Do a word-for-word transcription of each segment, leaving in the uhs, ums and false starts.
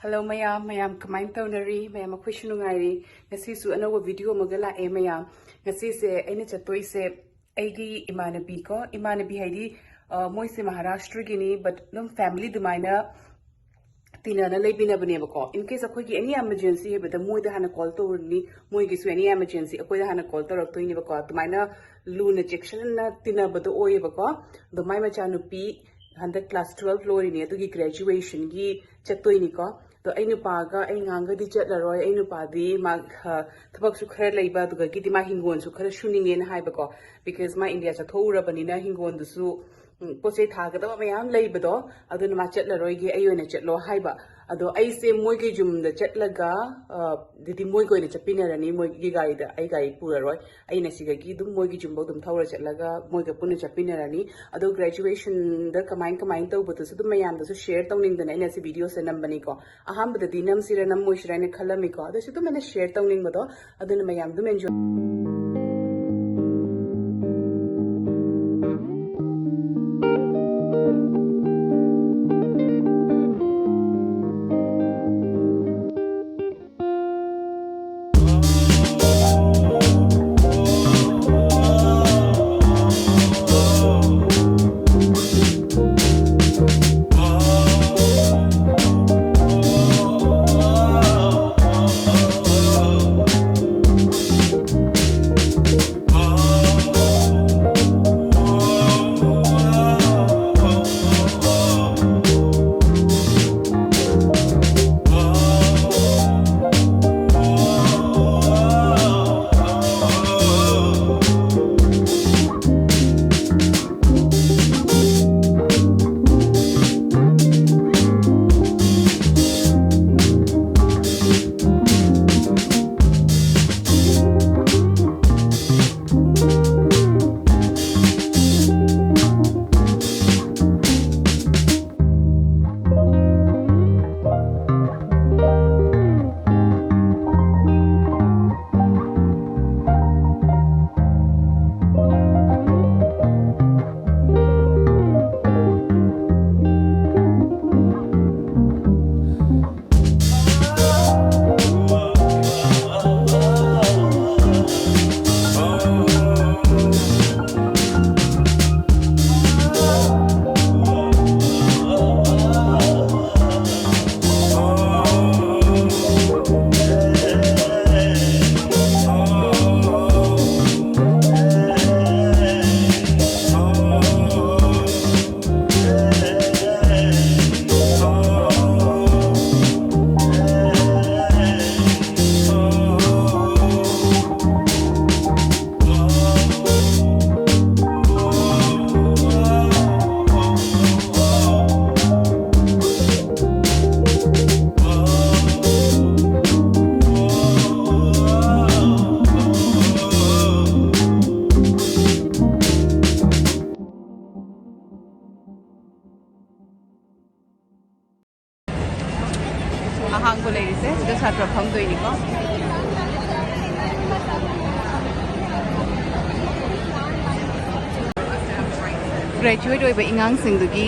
Hello ꯃꯌꯥꯝ, ꯃꯌꯥꯝ ꯀꯃꯥꯏꯅ ꯇꯧꯅꯔꯤ? ꯃꯌꯥꯝ ꯑꯩꯈꯣꯏꯁꯨ ꯅꯨꯡꯉꯥꯏꯔꯤ꯫ ꯉꯁꯤꯁꯨ ꯑꯅꯧꯕ video ꯑꯃꯒ ꯂꯥꯛꯑꯦ ꯃꯌꯥꯝ꯫ ꯉꯁꯤꯁꯦ ꯑꯩꯅ ꯆꯠꯇꯣꯏꯁꯦ ꯑꯩꯒꯤ ꯏꯃꯥꯟꯅꯕꯤ ꯀꯣ, ꯏꯃꯥꯟꯅꯕꯤ ꯍꯥꯏꯗꯤ, ꯑ, ꯃꯣꯏꯁꯦ ꯃꯍꯥꯔꯥꯁꯇ꯭ꯔꯒꯤꯅꯤ, but ꯑꯗꯨꯝ family ꯑꯗꯨꯃꯥꯏꯅ ꯇꯤꯟꯅꯅ ꯂꯩꯃꯤꯟꯅꯕꯅꯦꯕꯀꯣ꯫ In case ꯑꯩꯈꯣꯏꯒꯤ any emergency ꯍꯥꯏꯕꯗ ꯃꯣꯏꯗ ꯍꯥꯟꯅ call ꯇꯧꯔꯅꯤ, ꯃꯣꯏꯒꯤꯁꯨ any emergency ꯑꯩꯈꯣꯏꯗ ꯍꯥꯟꯅ call ꯇꯧꯔꯛꯇꯣꯏꯅꯦꯕꯀꯣ꯫ ꯑꯗꯨꯃꯥꯏꯅ ꯂꯨꯅ ꯆꯦꯛꯁꯤꯟꯅ ꯇꯤꯟꯅꯕꯗꯣ ꯑꯣꯏꯌꯦꯕꯀꯣ꯫ ꯑꯗꯣ ꯃꯥꯏ ꯃꯆꯥꯅꯨꯄꯤ ꯍꯟꯗꯛ class twelve ꯂꯣꯏꯔꯤꯅꯤ, ꯑꯗꯨꯒꯤ graduationꯒꯤ ꯆꯠꯇꯣꯏꯅꯤꯀꯣ꯫ ꯑꯗꯣ ꯑꯩ ꯅꯨꯄꯥꯒ ꯑꯩ ꯉꯥꯡꯒꯗꯤ ꯆꯠꯂꯔꯣꯏ꯫ ꯑꯩ ꯅꯨꯄꯥꯗꯤ ꯃꯥ, ꯑ, ꯊꯕꯛꯁꯨ ꯈꯔ ꯂꯩꯕ, ꯑꯗꯨꯗꯒꯤꯗꯤ ꯃꯥ ꯍꯤꯡꯒꯣꯜꯁꯨ ꯈꯔ ꯁꯨꯅꯤꯡꯉꯦꯅ ꯍꯥꯏꯕꯀꯣ, because ꯃꯥ ꯏꯟꯗꯤꯌꯥ ꯆꯠꯊꯣꯛꯎꯔꯕꯅꯤꯅ ꯍꯤꯡꯒꯣꯜꯗꯨꯁꯨ, ꯎꯝ, ꯄꯣꯠ ꯆꯩ ꯊꯥꯒꯗꯕ ꯃꯌꯥꯝ ꯂꯩꯕꯗꯣ, ꯑꯗꯨꯅ ꯃꯥ ꯆꯠꯂꯔꯣꯏꯒꯦ, ꯑꯩ ꯑꯣꯏꯅ ꯆꯠꯂꯣ ꯍꯥꯏꯕ꯫ ꯑꯗꯣ ꯑꯩꯁꯦ ꯃꯣꯏꯒꯤ ꯌꯨꯝꯗ ꯆꯠꯂꯒ, ꯑ, ꯑꯗꯨꯗꯤ ꯃꯣꯏꯒ ꯑꯣꯏꯅ ꯆꯠꯃꯤꯟꯅꯔꯅꯤ, ꯃꯣꯏꯒꯤ ꯒꯥꯔꯤꯗ, ꯑꯩ ꯒꯥꯔꯤ ꯄꯨꯔꯔꯣꯏ꯫ ꯑꯩꯅ ꯁꯤꯗꯒꯤ ꯑꯗꯨꯝ ꯃꯣꯏꯒꯤ ꯌꯨꯝꯐꯧ ꯑꯗꯨꯝ ꯊꯧꯔ ꯆꯠꯂꯒ ꯃꯣꯏꯒ ꯄꯨꯟꯅ ꯆꯠꯃꯤꯟꯅꯔꯅꯤ꯫ ꯑꯗꯣ graduationꯗ ꯀꯃꯥꯏ ꯀꯃꯥꯏꯅ ꯇꯧꯕꯗꯨꯁꯨ ꯑꯗꯨꯝ ꯃꯌꯥꯝꯗꯁꯨ share ꯇꯧꯅꯤꯡꯗꯅ ꯑꯩꯅ ꯁꯤ videoꯁꯦ ꯅꯝꯕꯅꯤꯀꯣ꯫ ꯑꯍꯥꯟꯕꯗꯗꯤ ꯅꯝꯁꯤꯔ ꯅꯝꯃꯣꯏꯁꯤꯔ ꯍꯥꯏꯅ ꯈꯜꯂꯝꯃꯤꯀꯣ, ꯑꯗꯨꯁꯨ ꯑꯗꯨꯝ ꯑꯩꯅ share ꯇꯧꯅꯤꯡꯕꯗꯣ, ꯑꯗꯨꯅ ꯃꯌꯥꯝ ꯑꯗꯨꯝ enjoy꯫ ꯑꯍꯥꯡꯕ ꯂꯩꯔꯤꯁꯦ ꯁꯤꯗ ꯁꯥꯇ꯭ꯔ ꯐꯝꯗꯣꯏꯅꯤꯀꯣ꯫ ꯒ꯭ꯔꯦꯖꯨꯋꯦꯠ ꯑꯣꯏꯕ ꯑꯉꯥꯡꯁꯤꯡꯗꯨꯒꯤ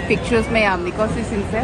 ꯄꯤꯛꯆꯔꯁ ꯃꯌꯥꯝꯅꯤꯀꯣ ꯁꯤꯁꯤꯡꯁꯦ꯫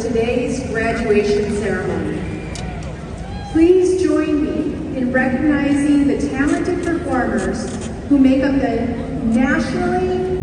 Today's graduation ceremony. Please join me in recognizing the talented performers who make up the nationally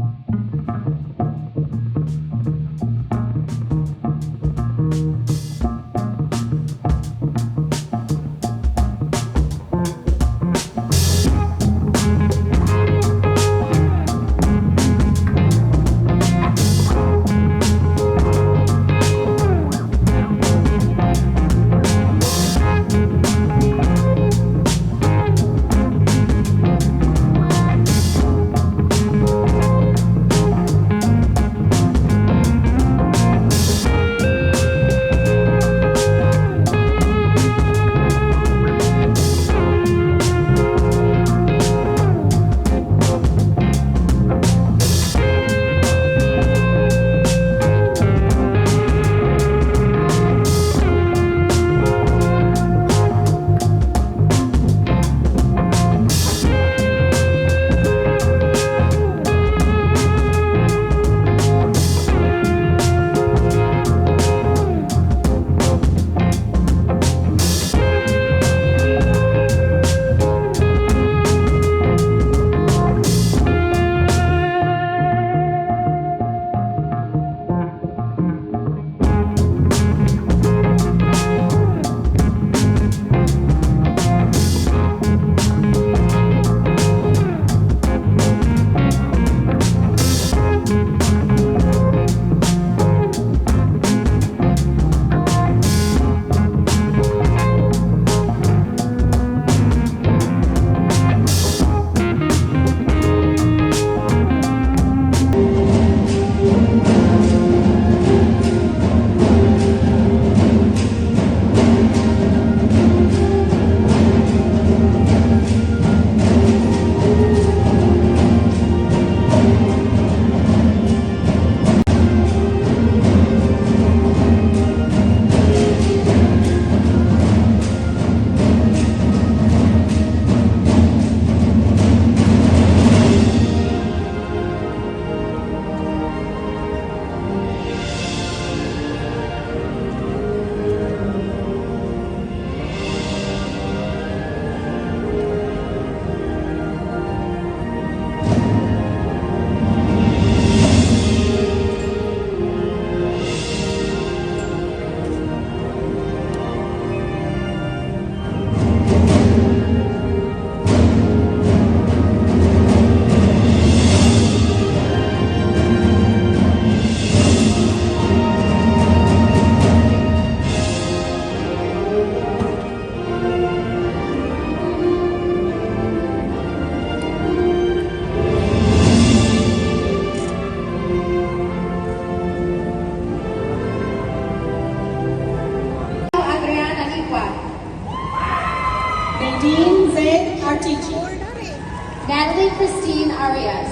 Christine Arias.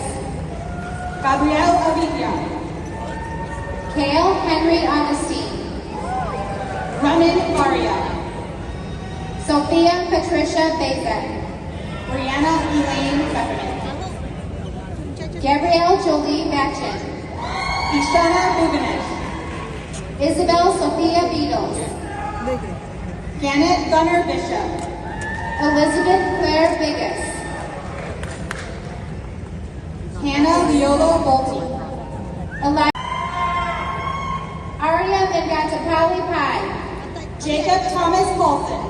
Gabriel Avila. Kale Henry Augustine. Ronan Faria. Sophia Patricia Beza. Brianna Elaine Peppermint. Gabrielle Jolie Batchin. Ishana Buganesh. Isabel Sophia Beatles. Janet Gunner Bishop. Elizabeth Claire Biggis. Hannah Viola Bolton. Eli- Aria Vengatapalli Pai. Jacob Thomas Paulson.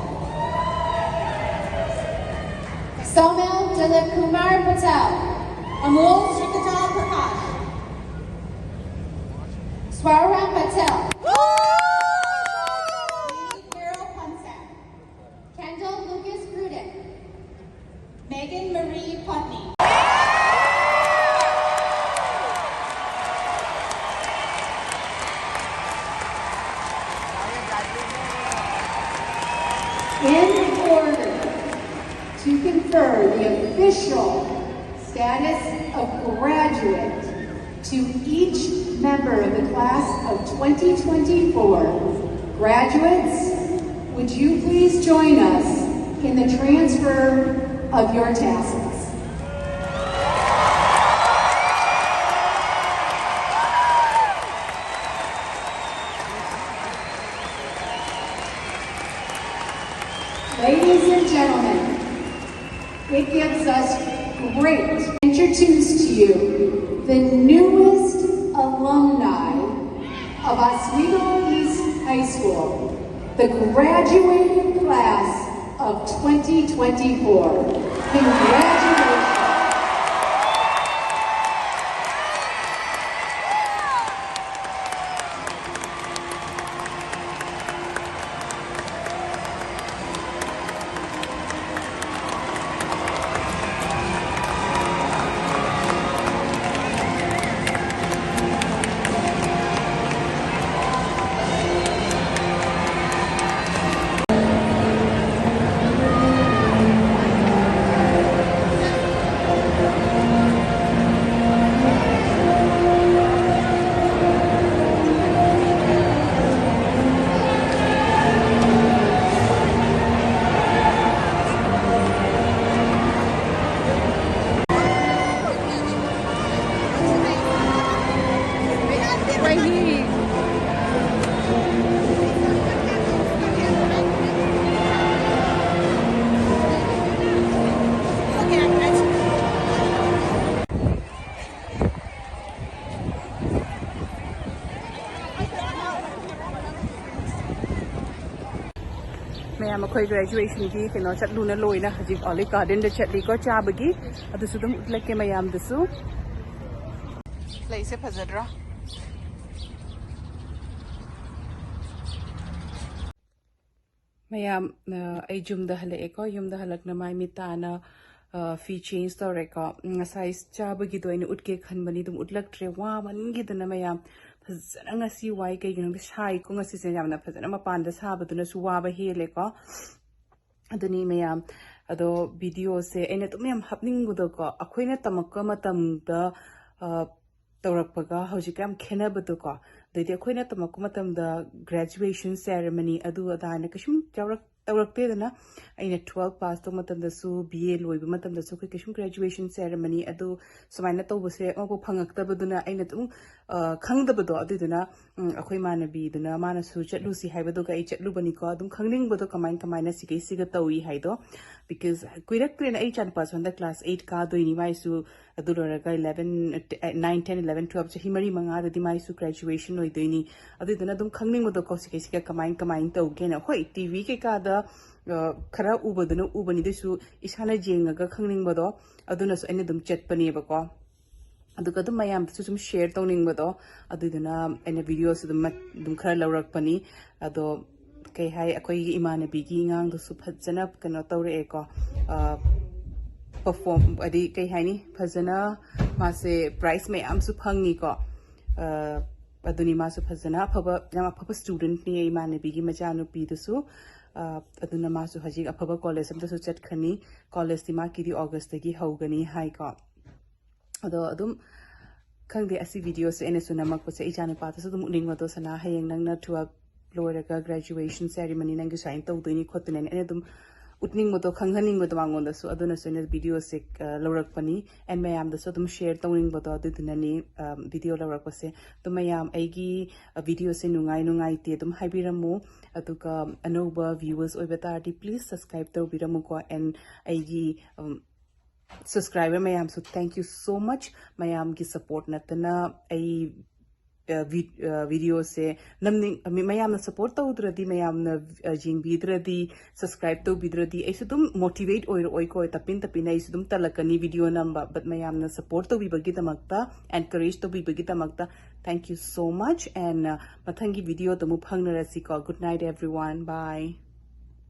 Somel Dilip Kumar Patel. Amol Srikata Prakash. Swaram Patel. Carol Punsack. Kendall Lucas Pruden. Megan Marie Putney. In order to confer the official status of graduate to each member of the class of twenty twenty-four, graduates, would you please join us in the transfer of your tassels? Ladies and gentlemen, it gives us great to introduce to you the newest alumni of Oswego East High School, the graduating class of twenty twenty-four. Congratulations. ꯃꯌꯥꯝ ꯑꯩꯈꯣꯏ ꯒ꯭ꯔꯦꯖꯨꯑꯦꯁꯟꯒꯤ ꯀꯩꯅꯣ ꯆꯠꯂꯨꯅ ꯂꯣꯏꯅ ꯍꯧꯖꯤꯛ olive ꯒꯥꯔꯗꯦꯟꯗ ꯆꯠꯂꯤꯀꯣ, ꯆꯥꯕꯒꯤ꯫ ꯑꯗꯨꯁꯨ ꯑꯗꯨꯝ ꯎꯠꯂꯛꯀꯦ ꯃꯌꯥꯝꯗꯁꯨ꯫ ꯂꯩꯁꯦ ꯐꯖꯗ꯭ꯔꯥ? ꯃꯌꯥꯝ, ꯑ, ꯑꯩ ꯌꯨꯝꯗ ꯍꯜꯂꯛꯑꯦꯀꯣ꯫ ꯌꯨꯝꯗ ꯍꯜꯂꯛꯅ ꯃꯥꯏ ꯃꯤꯠ ꯇꯥꯅ, ꯑ, ꯐꯤ ꯆꯦꯟꯖ ꯇꯧꯔꯦꯀꯣ꯫ ꯉꯁꯥꯏ ꯆꯥꯕꯒꯤꯗꯣ ꯑꯩꯅ ꯎꯠꯀꯦ ꯈꯟꯕꯅꯤ, ꯑꯗꯨꯝ ꯎꯠꯂꯛꯇ꯭ꯔꯦ꯫ ꯋꯥꯃꯟꯒꯤꯗꯅ ꯃꯌꯥꯝ ꯐꯖꯅ ꯉꯁꯤ ꯋꯥꯏ꯫ ꯀꯩꯒꯤꯅꯣꯗꯤ ꯁꯥꯏꯀꯣ ꯉꯁꯤꯁꯦ, ꯌꯥꯝꯅ ꯐꯖꯅ ꯃꯄꯥꯟꯗ ꯁꯥꯕꯗꯨꯅꯁꯨ ꯋꯥꯕ ꯍꯦꯜꯂꯦꯀꯣ꯫ ꯑꯗꯨꯅꯤ ꯃꯌꯥꯝ, ꯑꯗꯣ ꯚꯤꯗꯤꯑꯣꯁꯦ ꯑꯩꯅ ꯑꯗꯨꯝ ꯌꯥꯝ ꯍꯥꯞꯅꯤꯡꯕꯗꯣꯀꯣ, ꯑꯩꯈꯣꯏꯅ ꯇꯝꯃꯛꯄ ꯃꯇꯝꯗ, ꯑ, ꯇꯧꯔꯛꯄꯒ ꯍꯧꯖꯤꯛꯀ ꯌꯥꯝ ꯈꯦꯠꯅꯕꯗꯣꯀꯣ꯫ ꯑꯗꯩꯗꯤ ꯑꯩꯈꯣꯏꯅ ꯇꯝꯃꯛꯄ ꯃꯇꯝꯗ ꯒ꯭ꯔꯦꯖꯨꯑꯦꯁꯟ ꯁꯦꯔꯦꯃꯅꯤ ꯑꯗꯨ ꯑꯗꯥ ꯍꯥꯏꯅ ꯀꯩꯁꯨꯝ ꯌꯥꯎꯔꯛ-, ꯇꯧꯔꯛꯇꯦꯗꯅ꯫ ꯑꯩꯅ ꯇꯨꯋꯦꯜꯐ ꯄꯥꯁ ꯇꯧꯕ ꯃꯇꯝꯗꯁꯨ, ꯕꯤ ꯑꯦ ꯂꯣꯏꯕ ꯃꯇꯝꯗꯁꯨ ꯑꯩꯈꯣꯏ ꯀꯩꯁꯨꯝ ꯒ꯭ꯔꯦꯖꯨꯑꯦꯁꯟ ꯁꯦꯔꯦꯃꯅꯤ ꯑꯗꯨ ꯁꯨꯃꯥꯏꯅ ꯇꯧꯕꯁꯦ ꯑꯃꯐꯥꯎ ꯐꯪꯉꯛꯇꯕꯗꯨꯅ ꯑꯩꯅ ꯑꯗꯨꯝ, ꯑ, ꯈꯪꯗꯕꯗꯣ꯫ ꯑꯗꯨꯏꯗꯨꯅ, ꯎꯝ, ꯑꯩꯈꯣꯏ ꯏꯃꯥꯟꯅꯕꯤꯗꯨꯅ ꯃꯥꯅꯁꯨ ꯆꯠꯂꯨꯁꯤ ꯍꯥꯏꯕꯗꯨꯒ ꯑꯩ ꯆꯠꯂꯨꯕꯅꯤꯀꯣ꯫ ꯑꯗꯨꯝ ꯈꯪꯅꯤꯡꯕꯗꯣ ꯀꯃꯥꯏ ꯀꯃꯥꯏꯅ ꯁꯤꯒꯩ ꯁꯤꯒ ꯇꯧꯏ ꯍꯥꯏꯗꯣ, because ꯀꯨꯏꯔꯛꯇ꯭ꯔꯦꯅ꯫ ꯑꯩ ꯏꯆꯥꯅꯨꯄꯥꯁꯨ ꯍꯟꯗꯛ ꯀ꯭ꯂꯥꯁ ꯑꯩꯠ ꯀꯥꯗꯣꯏꯅꯤ꯫ ꯃꯥꯏꯁꯨ ꯑꯗꯨ ꯂꯣꯏꯔꯒ eleven, nine, ten, eleven, twelve, ꯆꯍꯤ ꯃꯔꯤ ꯃꯉꯥꯗꯗꯤ ꯃꯥꯏꯁꯨ ꯒ꯭ꯔꯦꯖꯨꯑꯦꯁꯟ ꯑꯣꯏꯗꯣꯏꯅꯤ꯫ ꯑꯗꯨꯗꯨꯅ ꯑꯗꯨꯝ ꯈꯪꯅꯤꯡꯕꯗꯣ ꯀꯣ, ꯁꯤꯒꯩꯁꯤꯒ ꯀꯃꯥꯏ ꯀꯃꯥꯏꯅ ꯇꯧꯒꯦꯅ꯫ ꯍꯣꯏ, ꯇꯤ ꯚꯤ ꯀꯩꯀꯥꯗ, ꯑ, ꯈꯔ ꯎꯕꯗꯨꯅ ꯎꯕꯅꯤ, ꯑꯗꯨꯏꯁꯨ ꯏꯁꯥꯅ ꯌꯦꯡꯉꯒ ꯈꯪꯅꯤꯡꯕꯗꯣ, ꯑꯗꯨꯅꯁꯨ ꯑꯩꯅ ꯑꯗꯨꯝ ꯆꯠꯄꯅꯦꯕꯀꯣ꯫ ꯑꯗꯨꯒ ꯑꯗꯨꯝ ꯃꯌꯥꯝꯗꯁꯨ ꯁꯨꯝ ꯁꯤꯌꯔ ꯇꯧꯅꯤꯡꯕꯗꯣ, ꯑꯗꯨꯗꯨꯅ ꯑꯩꯅ ꯚꯤꯗꯤꯑꯣꯁꯨ ꯑꯗꯨꯝ ꯃꯠ-, ꯑꯗꯨꯝ ꯈꯔ ꯂꯧꯔꯛꯄꯅꯤ꯫ ꯑꯗꯣ ꯀꯩ ꯍꯥꯏ, ꯑꯩꯈꯣꯏꯒꯤ ꯏꯃꯥꯟꯅꯕꯤꯒꯤ ꯑꯉꯥꯡꯗꯨꯁꯨ ꯐꯖꯅ ꯀꯩꯅꯣ ꯇꯧꯔꯛꯑꯦꯀꯣ, ꯄꯔꯐꯣꯔꯝ, ꯍꯥꯏꯗꯤ ꯀꯩ ꯍꯥꯏꯅꯤ, ꯐꯖꯅ ꯃꯥꯁꯦ ꯄ꯭ꯔꯥꯏꯖ ꯃꯌꯥꯝꯁꯨ ꯐꯪꯉꯤꯀꯣ꯫ ꯑ, ꯑꯗꯨꯅꯤ, ꯃꯥꯁꯨ ꯐꯖꯅ ꯑꯐꯕ, ꯌꯥꯝ ꯑꯐꯕ ꯁ꯭ꯇꯨꯗꯦꯟꯠꯅꯤ ꯏꯃꯥꯟꯅꯕꯤꯒꯤ ꯃꯆꯥꯅꯨꯄꯤꯗꯨꯁꯨ꯫ ꯑ, ꯑꯗꯨꯅ ꯃꯥꯁꯨ ꯍꯧꯖꯤꯛ ꯑꯐꯕ ꯀꯣꯂꯦꯖ ꯑꯃꯗꯁꯨ ꯆꯠꯈ꯭ꯔꯅꯤ꯫ ꯀꯣꯂꯦꯖꯇꯤ ꯃꯥꯒꯤꯗꯤ ꯑꯣꯒꯁꯇꯒꯤ ꯍꯧꯒꯅꯤ ꯍꯥꯏꯀꯣ꯫ ꯑꯗꯣ ꯑꯗꯨꯝ ꯈꯪꯗꯦ, ꯑꯁꯤ ꯚꯤꯗꯤꯑꯣꯁꯦ ꯑꯩꯅꯁꯨ ꯅꯝꯃꯛꯄꯁꯦ ꯏꯆꯥꯅꯨꯄꯥꯗꯁꯨ ꯑꯗꯨꯝ ꯎꯠꯅꯤꯡꯕꯗꯣ, "ꯁꯅꯥ, ꯍꯌꯦꯡ ꯅꯪꯅ ꯇꯨꯋꯦꯜꯐ ꯂꯣꯏꯔꯒ ꯒ꯭ꯔꯦꯖꯨꯑꯦꯁꯟ ꯁꯦꯔꯤꯃꯅꯤ ꯅꯪꯒꯤ ꯁꯨꯃꯥꯏꯅ ꯇꯧꯗꯣꯏꯅꯤ ꯈꯣꯠꯇꯣꯏꯅꯤ" ꯑꯩꯅ ꯑꯗꯨꯝ ꯎꯠꯅꯤꯡꯕꯗꯣ, ꯈꯪꯍꯟꯅꯤꯡꯕꯗꯣ ꯃꯉꯣꯟꯗꯁꯨ, ꯑꯗꯨꯅꯁꯨ ꯑꯩꯅ ꯚꯤꯗꯤꯑꯣꯁꯦ, ꯑ, ꯂꯧꯔꯛꯄꯅꯤ꯫ ꯑꯦꯟ ꯃꯌꯥꯝꯗꯁꯨ ꯑꯗꯨꯝ ꯁꯤꯌꯔ ꯇꯧꯅꯤꯡꯕꯗꯣ, ꯑꯗꯨꯗꯨꯅꯅꯤ, ꯑ, ꯚꯤꯗꯤꯑꯣ ꯂꯧꯔꯛꯄꯁꯦ꯫ ꯑꯗꯣ ꯃꯌꯥꯝ, ꯑꯩꯒꯤ, ꯑ, ꯚꯤꯗꯤꯑꯣꯁꯦ ꯅꯨꯡꯉꯥꯏ ꯅꯨꯡꯉꯥꯏꯇꯦ ꯑꯗꯨꯝ ꯍꯥꯏꯕꯤꯔꯝꯃꯨ꯫ ꯑꯗꯨꯒ ꯑꯅꯧꯕ ꯚ꯭ꯌꯨꯋꯔꯁ ꯑꯣꯏꯕ ꯇꯥꯔꯗꯤ please subscribe ꯇꯧꯕꯤꯔꯝꯃꯨꯀꯣ꯫ ꯑꯦꯟ ꯑꯩꯒꯤ, ꯎꯝ, subscriber ꯃꯌꯥꯝꯁꯨ, thank you so much꯫ ꯃꯌꯥꯝꯒꯤ support ꯅꯠꯇꯅ ꯑꯩ videoꯁꯦ ꯅꯝꯅꯤꯡ ꯃꯌꯥꯝꯅ support ꯇꯧꯗ꯭ꯔꯗꯤ, ꯃꯌꯥꯝꯅ ꯌꯦꯡꯕꯤꯗ꯭ꯔꯗꯤ, subscribe ꯇꯧꯕꯤꯗ꯭ꯔꯗꯤ ꯑꯩꯁꯨ ꯑꯗꯨꯝ motivate ꯑꯣꯏꯔꯛꯑꯣꯏꯀꯣ꯫ ꯇꯞꯄꯤꯟ ꯇꯞꯄꯤꯟ ꯑꯩꯁꯨ ꯑꯗꯨꯝ ꯇꯜꯂꯛꯀꯅꯤ video ꯅꯝꯕ꯫ But ꯃꯌꯥꯝꯅ support ꯇꯧꯕꯤꯕꯒꯤꯗꯃꯛꯇ, encourage ꯇꯧꯕꯤꯕꯒꯤꯗꯃꯛꯇ thank you so much, and ꯃꯊꯪꯒꯤ videoꯗ ꯑꯃꯨꯛ ꯐꯪꯅꯔꯁꯤꯀꯣ꯫ Good night everyone, bye.